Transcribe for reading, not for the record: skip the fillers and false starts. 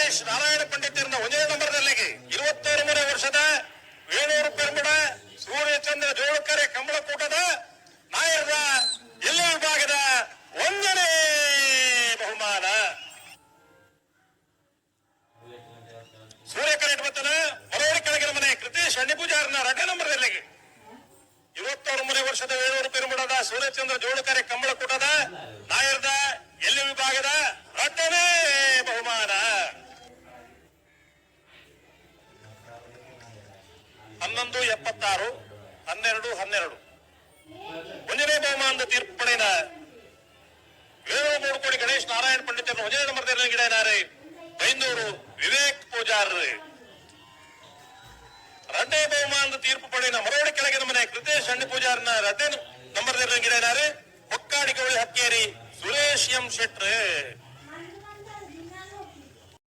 ಗಣೇಶ್ ನಾರಾಯಣ ಪಂಡಿತರನ್ನ ಒಂಜನೇ ನಂಬರ್ದಲ್ಲಿ. 21ನೇ ವರ್ಷದ ವೇಣೂರು ಪೆರ್ಮುಡ ಸೂರ್ಯಚಂದ್ರ ಜೋಳಕರೆ ಕಂಬಳಕೂಟದ ನಾಯರದ ಎಲ್ಲ ವಿಭಾಗದ ಒಂದನೇ ಬಹುಮಾನ. ಸೂರ್ಯ ಕರೆಕ್ಟ್ ಬತ್ತನ ಮರೋಡಿ ಕೆಳಗಿನ ಮನೆ ಕೃತೇಶ್ ಅಣ್ಣಿ ಪೂಜಾರನ ಎರಡನೇ ನಂಬರ್ದಲ್ಲಿ. 21ನೇ ವರ್ಷದ ವೇಣೂರು ಪೆರುಮುಡದ ಸೂರ್ಯಚಂದ್ರ ಜೋಳಕರೆ ಕಂಬಳಕೂಟದ ನಾಯರದ ಎಲ್ಲಿ ವಿಭಾಗದ ಎರಡನೇ ಬಹುಮಾನ. 11.76, 12.12. ಒಂದನೇ ಬಹುಮಾನದ ತೀರ್ಪು ಪಡೆದ ವೇಣೂರು ಮೂಡುಕೋಡಿ ಗಣೇಶ್ ನಾರಾಯಣ ಪಂಡಿತರನ್ನು ಒಂದನೇ ನಂಬರ್ ಗಿಡ ಬೈಂದೂರು ವಿವೇಕ್ ಪೂಜಾರ್. ಎರಡನೇ ಬಹುಮಾನದ ತೀರ್ಪು ಪಡೆದ ಮರೋಡಿ ಕೆಳಗಿನ ಮನೆ ಕೃತೇಶ್ ಅಣ್ಣಿ ಪೂಜಾರನ ಎರಡನೇ ನಂಬರ್ ಗಿಡ ಹೊಕ್ಕಾಡಿ ಗೌಳಿ ಹಕ್ಕೇರಿ ಸುರೇಶ್ ಎಂ ಶೆಟ್ರ್.